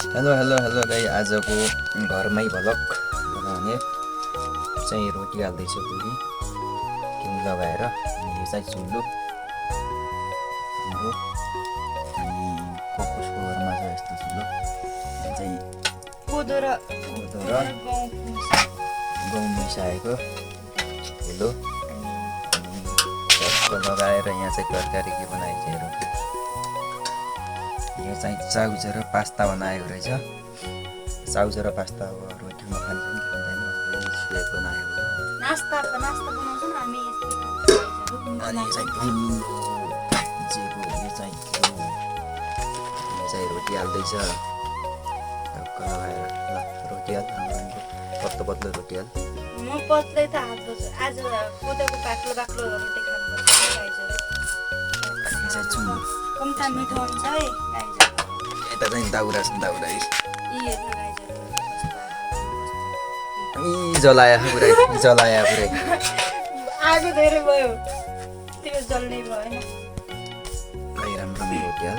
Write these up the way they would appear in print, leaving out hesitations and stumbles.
hello hello hello गाई आजको घरमै भलक बनाउने चाहिँ रोटी हाल्दैछ बुढी घिउ लगाएर यो चाहिँ चुल्लो हाम्रो अनि कसको घरमा छ यस्तो चुल्लो यो चाहिँ कोदो र गहुँ मिसाएको चुल्लो लगाएर यहाँ चाहिँ तरकारी के बनाएको छ रोटी यो चाहिँ चाउचा र पास्ता बनाएको रहेछ चाउचा र पास्ता अब रोटीमा खान्छ कि खाँदैन बनाएको छ नास्ता बनाउँछ नि हामी अनि यो चाहिँ जेको यो चाहिँ रोटी हाल्दैछ ढक्क लगाएर ल रोटी हाल हाम्रो पत्लो पत्लो रोटी हाल म पत्लै त हाल्छु आज कोदोको बाक्लो रोटी खानुपर्छ गाइजहरू यो चाहिँ चुलो कम्ता मिठो हुन्छ है गाइजहरू यता चाहिँ दाउरा छ दाउरा यी हेर्नु गाइजहरू जलाया पुरै आगो धेरै भयो त्यो जल्ने भएन भाइ राम्रो रोटी हाल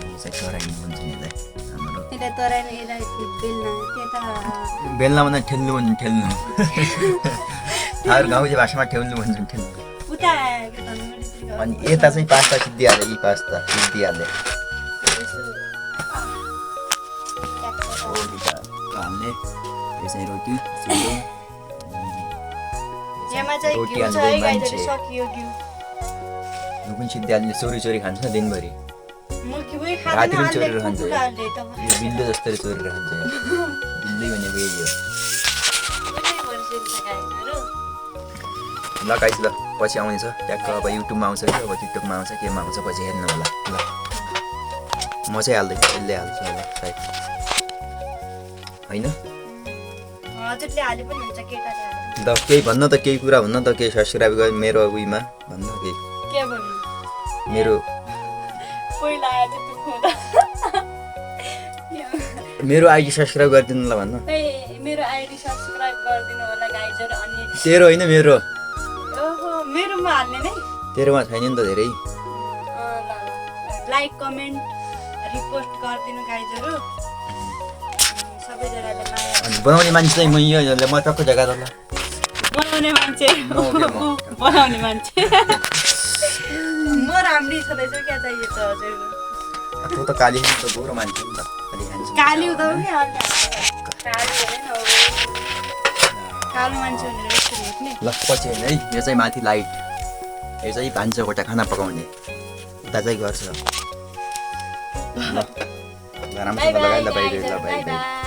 यो चाहिँ चराइनु भन्छ नि यसलाई हाम्रो यता तराई यसलाई बेल्न त्यता बेल्न भन्दा ठेल्नु भन्छ ठेल्नु हाम्रो गाउँले भाषामा ठेल्नु भन्छ ठेल्नु उता अनि यता चाहिँ पास्ता सिद्धिहाल्यो यी पास्ता सिद्धिहाल्यो हाल्ने यो चाहिँ रोटी चुलो यहाँ चाहिँ रोटी घिउ छ हाल्दै है मान्छे गाइजहरू सकियो घिउ यो पनि सिद्धिहाल्ने चोरी खान्छ न दिनभरि म घिउै राति पनि खाँदैन चोरेर खान्छ हाल्ने त यो बिल्लो जस्तै चोरेर खान्छ बिल्लै भनेको यही हो ल गाइस ल पछि आउनेछ ट्याक्क अब युट्युबमा आउँछ कि अब टिकटकमा आउँछ केमा आउँछ पछि हेर्नु होला ल म चाहिँ हाल्दैछु यसले हाल्छु होला सायद होइन हजुरले हाले पनि हुन्छ केटाले हाले ल केही भन्न त केही कुरा भन्न त केही सब्सक्राइब गर मेरो उयोमा भन्न केही के भन्नु मेरो पहिला आयो त्यो खुदा मेरो आइडी सब्सक्राइब गरिदिनु ल भन्न मेरो आइडी सब्सक्राइब गरिदिनु होला गाइजहरू अनि तेरो होइन मेरो ओहो मेरोमा हाल्ने नै तेरोमा छैन नि त धेरै लाइक कमेन्ट रिपोस्ट गरिदिनु गाइजहरू सबैजनाले माया अनि बनाउने मान्छे चाहिँ म यो म टक्क जग्गा त ल बनाउने मान्छे बनाउने मान्छे म राम्री छँदैछु क्या चाहियो त हजुर तँ त काली त गोरो मान्छे नि त अलि खान्छ काली हुँदा पनि काली होइन कालो मान्छे भनेर यसरी हेर्ने ल पछि होइन है यो चाहिँ माथि लाइट यो चाहिँ भान्सा कोठा खाना पकाउने उता चाहिँ गर्छ ल राम्रोसँग लगाएर ल बाई बाई